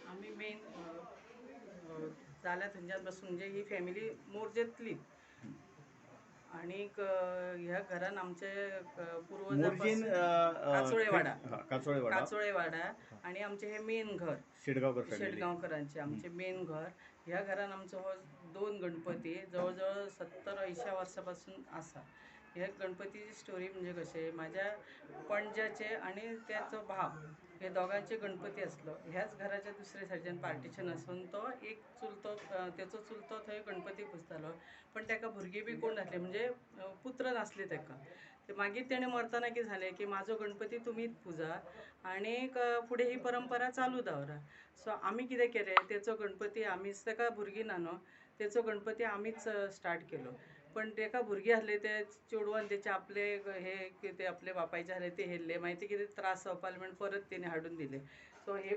आमी मेन जाल्या थंयच्यान बसून म्हणजे ही फॅमिली मोरजेंतली आनीक ह्या घरान आमचे पुर्वजा काचोळेवाडा, काचोळेवाडा आनी आमचें हें मेन घर शेटगांवकर, शेटगांवकरांचें आमचें मेन घर. ह्या घरान आमचो हो दोन गणपती जवळ जवळ 70-80 वर्सां पासून आसा. ह्या गणपतीची स्टोरी म्हणजे कशें, म्हाज्या पणज्याचे आनी त्याचो भाव हे दोगांचे गणपती आसलो. ह्याच घराच्या दुसरे सायडीन पार्टिशन आसून तो एक चुलतो, तेचो चुलतो थंय गणपती पुजतालो, पण तेका भुरगीं बी कोण नासली, म्हणजे पुत्र नासले तेका. ते मागीर तेणें मरतना कितें जालें की म्हाजो गणपती तुमीच पुजा आनीक फुडें ही परंपरा चालू दवरा. सो आमी कितें केलें, तेचो गणपती आमीच, तेका भुरगीं ना न्हू, तेचो गणपती आमीच स्टार्ट केलो. पण तेका भुरगीं आसले ते चेडवान तेचे आपले हे कितें आपले बापायचे आसले ते हेल्ले, मागीर ते कितें त्रास जावपा म्हण परत तेणी हाडून दिले. सो हे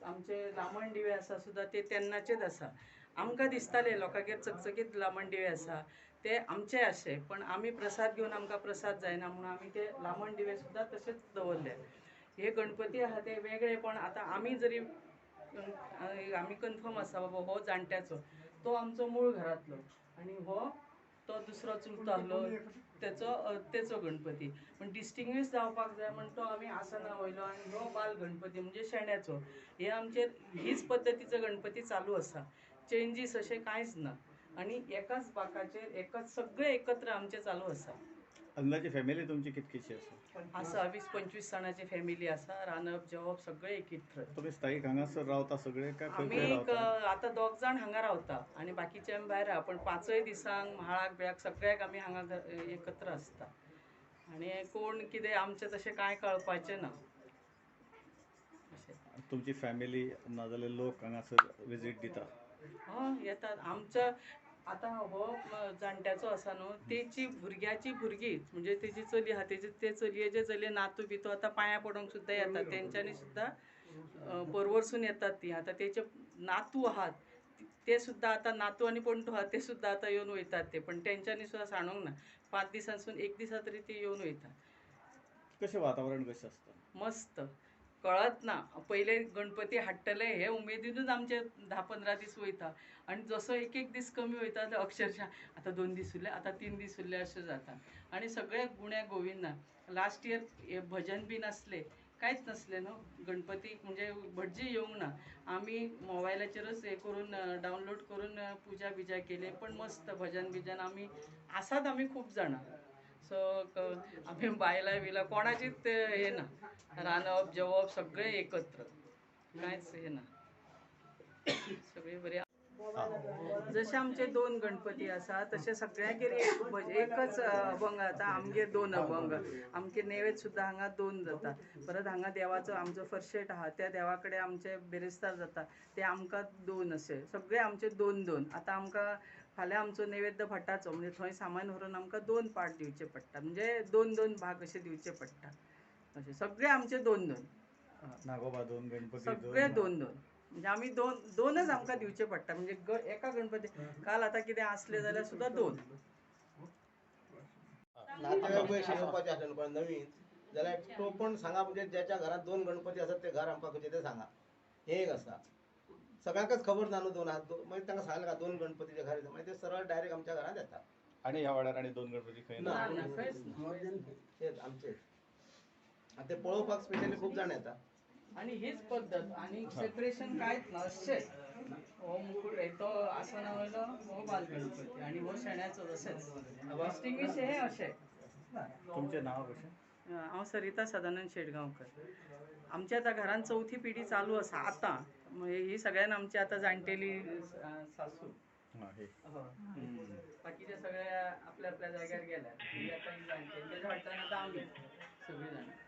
आमचे लामण दिवे आसा सुद्दां ते तेन्नाचेच आसा. आमकां दिसताले लोकांगेर चकचकीत लामण दिवे आसा, ते आमचे आशे, पण आमी प्रसाद घेवन आमकां प्रसाद जायना म्हणून आमी ते लामण दिवे सुद्दां तशेच दवरले. हे गणपती आसा ते वेगळे, पण आतां आमी जरी आमी कन्फर्म आसा बाबा हो जाणट्याचो, तो आमचो मूळ घरांतलो आनी हो तो दुसरो चुलतो आसलो तेचो तेचो गणपती. पण डिस्टिंग्वीश जावपाक जाय म्हण तो आमी आसना वयलो आनी हो बाल गणपती म्हणजे शेण्याचो. हे आमचेर हीच पद्दतीचो गणपती चालू आसा, चेंजीस अशें कांयच ना आनी एकाच बाकाचेर एकच सगळे एकत्र आमचे चालू आसा. अंदाजे फॅमिली तुमची कितकीशी आसा? आसा 20-25 जाणांची फॅमिली आसा. रांदप जेवप सगळे एकत्र. तुमी स्थायीक हांगासर रावता सगळे काय खंय आमी खंय रावता? आतां 2 जाण हांगा रावता आनी बाकीचे आमी भायर आहा, पण 5 दिसांक म्हाळाक बिळाक सगळ्याक आमी हांगा एकत्र आसता आनी कोण कितें आमचें तशें कांय कळपाचें ना. अशें तुमची फॅमिली नाजाल्यार लोक हांगासर विजीट दिता? हय येतात. आमच्या आतां हो जाणट्याचो आसा न्हू, तेची भुरग्याची भुरगीं म्हणजे तेजी चली आहा, तेजे ते चलयेचे चलये नातू बितू आतां पांयां पडोंक सुद्दां येतात, तेंच्यांनी सुद्दां परवरसून येतात ती. आतां तेचे नातू आहात ते सुद्दां आतां नातू आनी पणटू आहात ते सुद्दां आतां येवन वयतात ते, पण तेंच्यांनी सुद्दां सांडूंक ना. 5 दिसांसून 1 दिसा तरी ती येवन वयतात. कशें वातावरण कशें आसता? मस्त, कळत ना. पयले गणपती हाडटले हे उमेदीनूच आमचे 10-15 दीस वयता आनी जसो एक एक दीस कमी वयता ते अक्षरशः आतां 2 दीस उरले, आतां 3 दीस उरले अशें जाता. आनी सगळे गुण्या गोविंदा. लास्ट इयर हे भजन बी नासले, कांयच नासलें न्हू, गणपतीक म्हणजे भटजी येवंक ना, आमी मोबायलाचेरच हे करून डावनलोड करून पुजा बिजा केली, पण मस्त भजन बिजन आमी आसात, आमी खूब जाणां. सो आमी बायलां बियलां कोणाचीच हे ना, रांदप जेवप सगळें एकत्र, कांयच हे ना, सगळीं बरी. जशे आमचे 2 गणपती आसा तशे सगळ्यांगेर एकच अभंग. आतां आमगेर 2 अभंग, आमगे नैवेद्य सुद्दां हांगा 2 जाता. परत हांगा देवाचो आमचो फरशेट आहा त्या देवा कडेन आमचे बिरेस्तार जाता, ते आमकां 2 अशे सगळे आमचे 2-2. आतां आमकां फाल्यां आमचो नैवेद्य भटाचो, म्हणजे थंय सामान व्हरून आमकां 2 पार्ट दिवचे पडटा, म्हणजे 2-2 भाग अशे दिवचे पडटा. अशे सगळे आमचे 2-2, नागोबा 2, गणपती सगळे 2-2, म्हणजे आमी 2-2च आमकां दिवचे पडटा. म्हणजे एका गणपती काल आतां कितें आसलें जाल्यार सुद्दां 2. नातेवाईक अशें येवपाचें आसलें न्हू नवीन जाल्यार तो पण सांगा, म्हणजे ज्याच्या घरात 2 गणपती आसात ते घर आमकां खंयचें तें सांगा. हें एक आसा, सगळ्यांकच खबर ना न्हू 2 आहात, मागीर तांकां सांगलें का 2 गणपतीच्या घर येता, मागीर ते सरळ डायरेक्ट आमच्या घरांत येता. आनी ह्या वाड्यार आनी 2 गणपती खंय ना, खंयच ना, तेच आमचे. आनी ते पळोवपाक स्पेशली खूब जाण येता. आणि हीच पद्दत आणि सेपरेशन कांयच ना अशेंच. हो मुकुट तो आसना वयलो हो बाल गणपती आणि हो शेण्याचो तशेंच डिस्टिंग्विश हे अशें. तुमचें नांव कशें? हांव सरिता सदानंद शेटगांवकर. आमच्या आतां घरान चवथी पिढी चालू आसा आतां. म्हणजे ही सगळ्यान आमची आतां जाणटेली सासू. हय. बाकीचे सगळे आपल्या आपल्या जाग्यार गेल्यात. ही आतां ही जाणटेली तेज्या फाटल्यान आतां आमी सगळीं जाणां.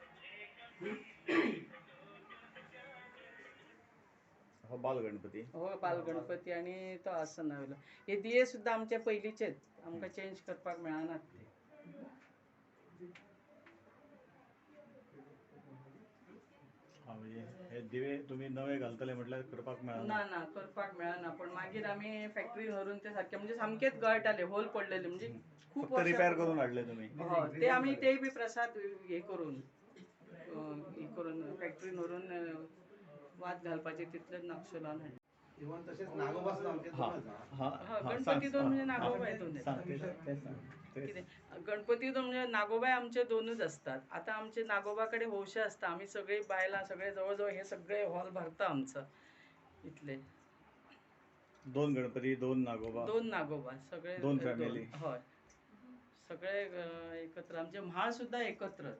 हो बाल गणपती. हो बाल गणपती आनी तो आसना वयलो. हे दिये सुद्दां आमचे पयलींचेच, आमकां चेंज करपाक मेळनात ते. म्हणजे हे दिवे तुमी नवे घालतले म्हटल्यार करपाक मेळना. ना ना करपाक मेळना, पण मागीर आमी फॅक्टरीन व्हरून ते सारके म्हणजे सामकेच गळटाले, होल पडलेले म्हणजे खूप फक्त रिपेर करून हाडले तुमी? हय, ते आमी ते बी प्रसाद हे करून हे करून फॅक्टरीन व्हरून वात घालपाचे तितलेच नक्षो लावन हाडले. इवन तशेंच नागोबा सुद्दां आमचे दोनच आहा. गणपती दोन म्हणजे नागोबाय दोन. कितें गणपती दोन म्हणजे नागोबाय आमचे दोनूच असतात. आतां आमचे नागोबा कडेन हौशे आसता, आमी सगळीं बायलां सगळे जवळ जवळ हे सगळे हॉल भरता आमचो इतले. दोन गणपती, दोन नागोबा. दोन नागोबा सगळे दोन फॅमिली. हय सगळे एकत्र. आमचे म्हाळ सुद्दां एकत्र.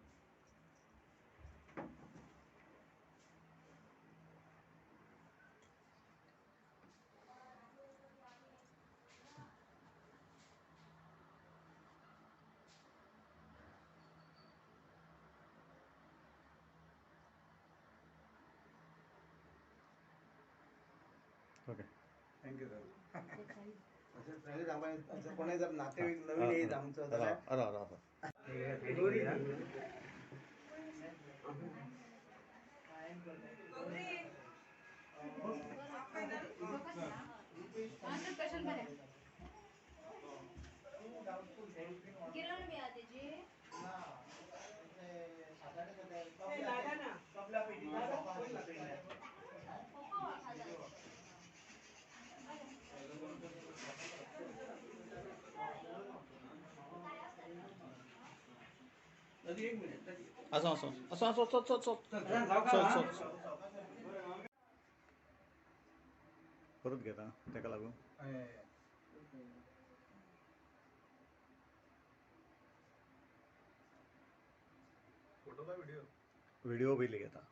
Okay, thank you sir. तशेंच फ्रेंडली आमकां कोणूय जर नातेवाईक नवीन येयत आमचो जाल्यार असो असो असो असो असो असो असो परत घेता तेका लागून. फोटो काय व्हिडिओ? व्हिडिओ पयलीं घेता.